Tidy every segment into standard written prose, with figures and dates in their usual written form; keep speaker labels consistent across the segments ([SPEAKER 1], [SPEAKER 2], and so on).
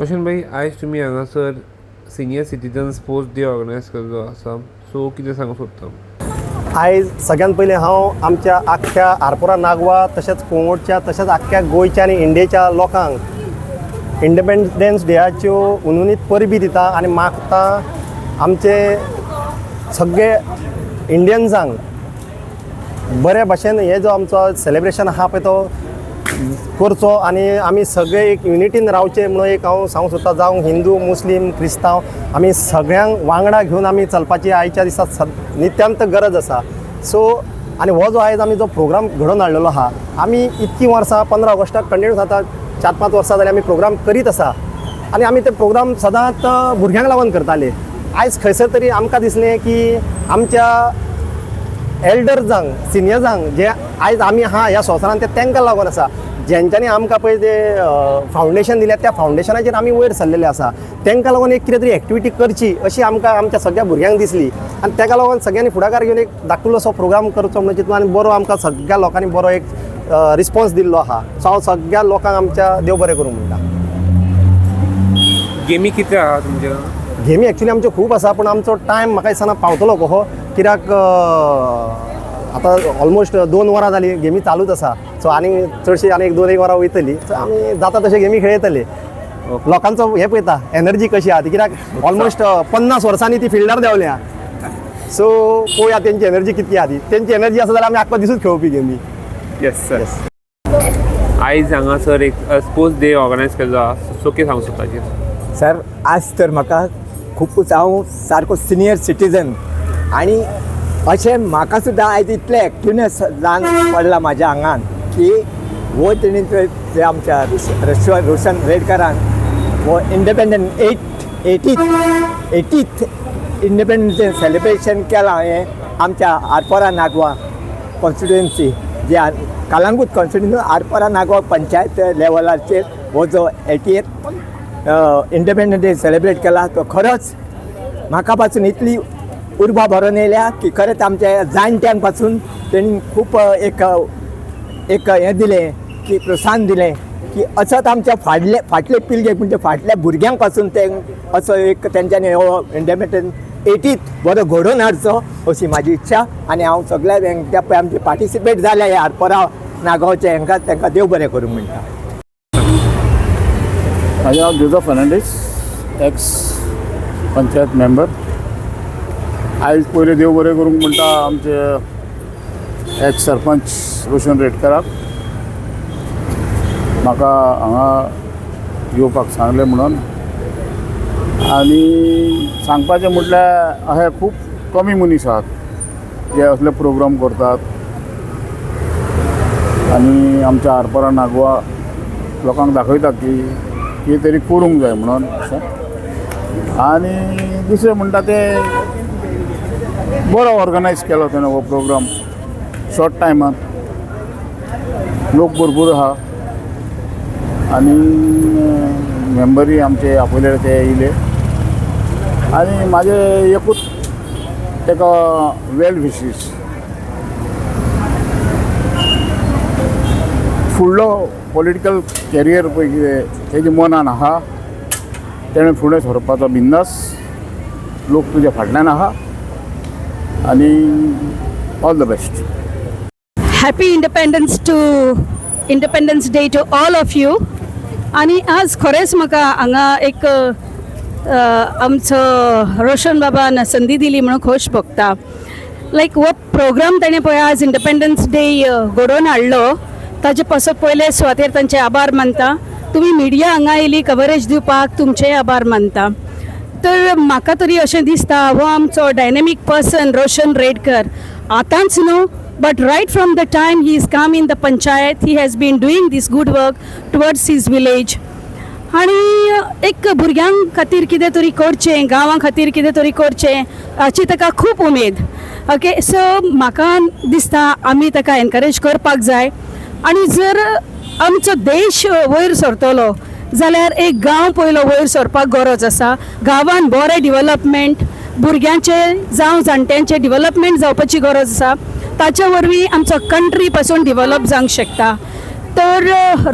[SPEAKER 1] रोशन भाई, आयज तुमी हांगासर senior citizen sports day organise केल्लो आसा, सो कितें सांगूंक सोदता?
[SPEAKER 2] आयज सगळ्यात पयलीं हांव आमच्या आख्ख्या आरपोरा नागवा तशेंच कोंगोटच्या तशेंच आख्ख्या गोंयच्या आनी इंडियेच्या लोकांक इंडिपेंडन्स डेयाच्यो हुनहुनीत परबी दिता आनी मागता आमचे सगळे इंडियन्सांक बऱ्या भाशेन हे जो आमचो सेलिब्रेशन आहा पळय तो करचो आनी आमी सगळे एक युनिटीन रावचे म्हणून एक हांव सांगूंक सोदतां. जावं हिंदू, मुस्लीम, क्रिस्तांव, आमी सगळ्यांक वांगडा घेवन आमी चलपाची आयच्या दिसा नित्यांत गरज आसा. सो आनी हो जो आयज आमी जो प्रोग्राम घडोवन हाडलेलो आहा, आमी इतकीं वर्सां 15 ऑगस्टाक कंटिन्यूस आतां 4-5 वर्सां जालीं आमी प्रोग्राम करीत आसा आनी आमी ते प्रोग्राम सदांच भुरग्यांक लागून करताले. आयज खंयसर तरी आमकां दिसलें की आमच्या एल्डर्सांक, सिनियर्सांक, जे आयज आमी आहा ह्या संवसारान ते तांकां लागून आसा, जेंच्यांनी आमकां पळय ते फावंडेशन दिल्या, त्या फावंडेशनाचेर आमी वयर सरलेले आसा. तांकां लागून एक कितें तरी एक्टिविटी करची अशी आमकां आमच्या सगळ्या भुरग्यांक दिसली आनी ताका लागून सगळ्यांनी फुडाकार घेवन एक धाकटुलो असो प्रोग्राम करचो म्हणून चिंतलो आनी बरो आमकां सगळ्या लोकांनी बरो एक रिस्पॉन्स दिल्लो आहा. सो हांव सगळ्या लोकांक आमच्या देव बरें करूं म्हणटा.
[SPEAKER 1] गेमी कितें आहा तुमच्या?
[SPEAKER 2] गेमी एक्चुली आमच्यो खूब आसा, पूण आमचो टायम म्हाका दिसना पावतलो कसो, कित्याक आतां ऑलमोस्ट 2 वरां जालीं गेमी चालूच आसा. सो आनी चडशी आनी एक 2-1 वरां वयतली. सो आमी जाता तशे गेमी खेळयतले. लोकांचो हें पळयता एनर्जी कशी आहा ती, कित्याक ऑलमोस्ट 50 वर्सांनी ती फिल्डार देंवल्या. सो पळोवया तेंची एनर्जी कितकी आहा ती. तेंची एनर्जी आसा जाल्यार आमी आख्खो दिसूच खेळोवपी गेमी.
[SPEAKER 1] Yes sir. आयज हांगासर एक स्पोर्ट्स डे ऑर्गनायज केल्लो आहा, सो कितें सांगूंक सोदता ताचेर?
[SPEAKER 3] सर, आज तर म्हाका खुपूच, हांव सारको सिनियर सिटीजन आनी अशें म्हाका सुद्दां आयज इतलें एक्टिवनेस जावन पडला म्हाज्या आंगान की हो तेणी ते आमच्या रोशन रेडकरान हो independent eightieth independence day celebration केलां हें आमच्या आरपोरा नागवा कॉन्स्टिट्युएन्सी, जे कलांगूट कॉन्स्टिट्युएन्सी आरपोरा नागवा पंचायत लेवलाचेर हो जो एटीएथ इंडिपेंडन्स डे सेलिब्रेट केला तो खरोच म्हाका पासून इतली उर्बा भरून येयल्या की खरेंच आमच्या जाणट्यांक पासून तेणी खूब एक एक हें दिलें की प्रोत्साहन दिलें की असोच आमच्या फाटले पिळगेक म्हणजे फाटल्या भुरग्यांक पासून ते असो एक तेंच्यांनी हो इंडिपेंडन्स एटीथ बरो घडोवन हाडचो अशी म्हाजी इच्छा. आनी हांव सगळ्या हेंच्या पळय आमचे पार्टिसिपेट जाल्या ह्या आरपोरा नागांवचे हेंकां तांकां देव बरें करूं म्हणटा.
[SPEAKER 4] म्हाजें नांव जुजो फर्नांडीस, एक्स पंचायत मेंबर. आयज पयलीं देव बरें करूंक म्हणटा आमचे एक्स सरपंच रोशन रेडकराक, म्हाका हांगा येवपाक सांगलें म्हणून. आनी सांगपाचें म्हटल्यार अशे खूब कमी मनीस आहात जे असले प्रोग्राम करतात आनी आमच्या आरपोरा नागवा लोकांक दाखयता की कितें तरी करूंक जाय म्हणून अशें. आनी दुसरें म्हणटा तें बरो ऑर्गनायज केलो तेणें हो प्रोग्राम शॉर्ट टायमान, लोक भरपूर आहा आनी मेंबरूय आमचे आपयले ते येयले. आनी म्हाजें एकूच ताका वेल विशीस, फुडलो पॉलिटिकल कॅरियर पळय कितें तेजे मनान आहा तेणें फुडें सरपाचो बिंदास, लोक तुज्या फाटल्यान आहा आनी all the best.
[SPEAKER 5] Happy Independence Day to all of you. आनी आज खरेंच म्हाका हांगा एक आमचो रोशन बाबान संदी दिली म्हणून खोश भोगता. लायक हो प्रोग्राम ताणें पळय आज इंडिपेंडन्स डे घडोवन हाडलो, ताजे पासत पयले सुवातेर तांचे आभार मानता. तुमी मिडिया हांगा येयली कवरेज दिवपाक, तुमचेय आभार मानता. तर म्हाका तरी अशें दिसता हो आमचो डायनेमीक पर्सन रोशन रेडकर आतांच न्हू, but right from the time he is come in the panchayat he has been doing this good work towards his village. आनी एक भुरग्यां खातीर कितें तरी करचें, गांवां खातीर कितें तरी करचें हाची ताका खूब उमेद. ओके, सो म्हाका दिसता आमी ताका एनकरेज करपाक जाय. आनी जर आमचो देश वयर सरतलो जाल्यार एक गांव पयलो वयर सरपाक गरज आसा. गांवान बरें डिवलपमेंट भुरग्यांचें जावं जाणट्यांचें डिवलपमेंट जावपाची गरज आसा. ताचे वरवीं आमचो कंट्री पासून डिवलप जावंक शकता. तर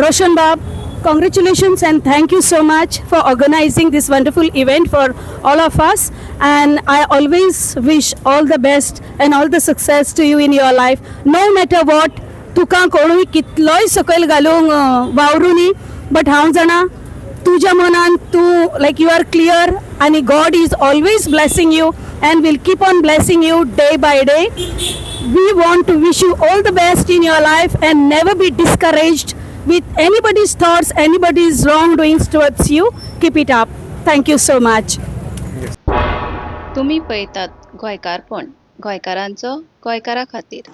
[SPEAKER 5] रोशन बाब, Congratulations and thank you so much for organizing this wonderful event for all of us. And I always wish all the best and all the success to you in your life. No matter what, तुका कोणूय कितलोय सकयल घालूंक वावरूनी, but हांव जाणा तुज्या मनान तूं लायक you are clear आनी God is always blessing you and will keep on blessing you day by day. We want to wish you all the best in your life and never be discouraged with anybody's thoughts, anybody's wrongdoings towards you. Keep it up. Thank you so much.
[SPEAKER 6] तुमी पळयतात गोंयकारपण, गोंयकारांचो गोंयकारा खातीर.